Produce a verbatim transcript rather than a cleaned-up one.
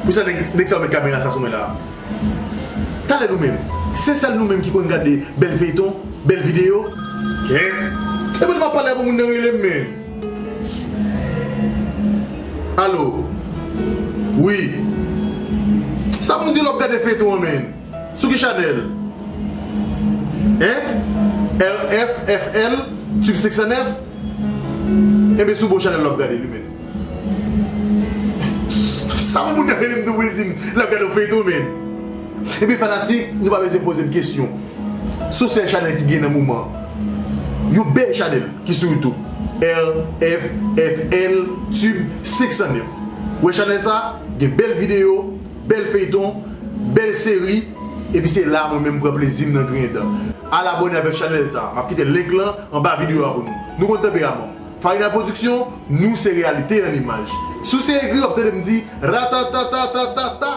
Pou sa nèg, nèg sa yo met kamera sa sou mwen la. Talè nou menm. Se sèl nou menm ki konn gade bèl feyton, bèl videyo. Kè. Se pou m ap pale avè moun nan rele m, men. Alo. Wi. Sa pou m di lè w ap gade feyton an, men. Sou ki chanèl? Hein? R F F L, Tube senk san nèf? Enben, sou bon chanèl lè w ap gade li, men. Sa pou moun nan rele m tou pou l di m lè w ap gade yon feyton, men. Enben, fanatik, nou pa bezwen poze m kesyon. Sou sèl chanèl ki gen nan moman. Yon bèl chanèl ki sou YouTube. R F F L Tube senk san nèf. Wè chanèl sa, gen bèl videyo, bèl feyton, bèl seri, epi se la mwen menm pran plezi m nan griyen dan. Al abòne avèk chanèl sa, m ap kite link lan anba videyo a pou nou. Nou konn tanperaman m. Farina Production, nou se reyalite an imaj. Si w se egri, w ap tande m di ratatatatata.